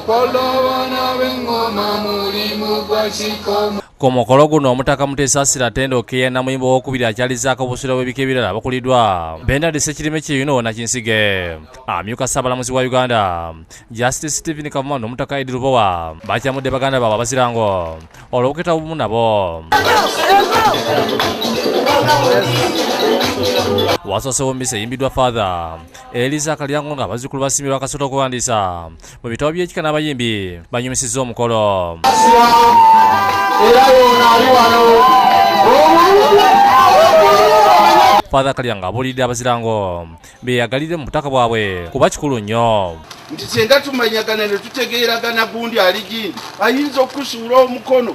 Kwolobana b'engoma mulimu gwa kikomo. Ku mukolo guno Omutaka Muteesasira Tendo Keya Namuyimba owokubiri akyalizaako obusuula bw'ebika ebirala abakuliddwa Bernard Ssekirime Kiyuno Nakinsige, amyuka Ssaabalamuzi wa Uganda Justice Stephen Kavuma n'Omutaka Eddie Lubowa bakyamudde baganda baabwe Abazirango olw'okwetaba obumu nabo. Wasoosewo mmisa eyimbiddwa Father Eliza Kalyango nga abazzukulu basiimirwa akasota okuwandiisa mu bitabo by'ekika n'abayimbi banyumisizza omukolo. Era yoona ali wano. Father Kalyango abuulidde Abazirango beeyagalire mu butaka bwabwe kuba kikulu nnyo. Nti senga tumanyagana ne tutegeeragana gundi ali gindi ayinza okukusuula omukono.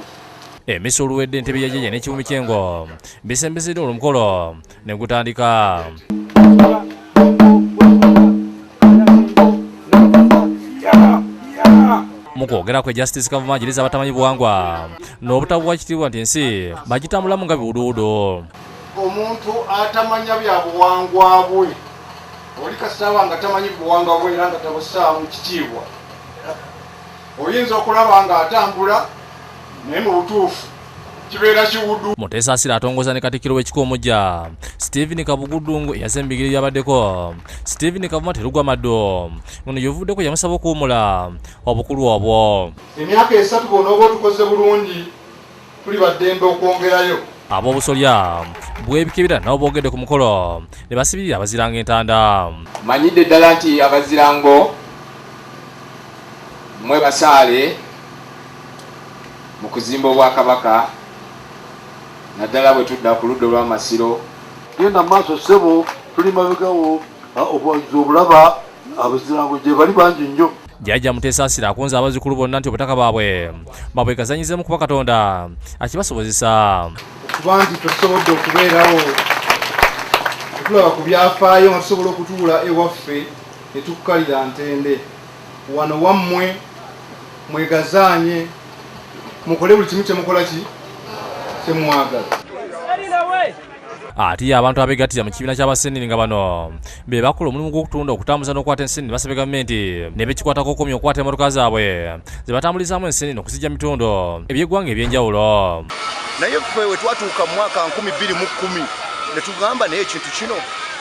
Emisa oluwedde entebe ya jjajja n'ekibumbi ky'engo bisembezeddwa olwo omukolo ne gutandika. Mu kwogera kwe Justice Kavuma agiriza abatamanyi buwangwa n'obutabo bwa kitiibwa nti ensi bagitambulamu nga biwuduwudu. Omuntu atamanya bya buwangwa bwe oli kasitaba nga tamanyi buwangwa bwe era nga tabussaamu kitiibwa, oyinza okulaba ng'atambula naye mu butuufu kibeera kiwudu. Muteesasira atongoza ne Katikkiro w'ekika omuggya Stephen Kabuguddungu eyazze mu bigere byabaddeko Stephen Kavuma Terugwa Maddo ono yevuddeko yamusaba okuwumula obukulu obwo. Emyaka 3 bw'onooba otukoze bulungi tuli baddembe okwongerayo. Ab'obusolya bw'ebika ebirala nabo boogedde ku mukolo ne basibirira Abazirango entanda. Manyidde ddala nti Abazirango mmwe basaale mu kuzimba Obwakabaka naddala bwe tudda ku ludda olw'Amasiro. Genda mu maaso ssebo, tuli mabegawo, obuwagizi obulaba Abazirango gye bali bangi nnyo. Jjajja Muteesasira akunze abazzukulu bonna nti obutaka bwabwe babwekazanyizeemu kuba Katonda akibasobozesa. Okuba nti tusobodde okubeerawo tulaba ku byafaayo nga tusobola okutuula ewaffe ne tukkalira ntende. Wano wammwe mwegazaanye mukole buli kimu kyemukola ki kyemwagala. Ate ye abantu abeegattira mu kibiina ky'abasenene nga bano be bakola omulimu gw'okutunda, okutambuza n'okukwata ensenene basabye gavumenti ne bekikwatako okumya okukwata emmotoka zaabwe ze batambulizaamu ensenene okuzijja mu bitundu eby'eggwanga eby'enjawulo. Naye ffe we twatuuka mu mwaka nkumi bbiri mu kkumi ne tugamba naye ekintu kino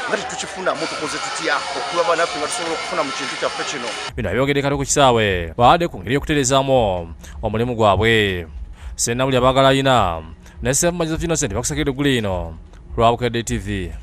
nga tetukifunamu, tukoze tutya okulaba naffe nga tusobola okufuna mu kintu kyaffe kino. Bino abyogedde kati ku kisaawe baadde ku ngeri y'okutereezaamu omulimu gwabwe. Sennabuli abaagala ayina ne Ssempuma Joseph Innocent bakusakidde eggulu eno lwa Bukedde TV.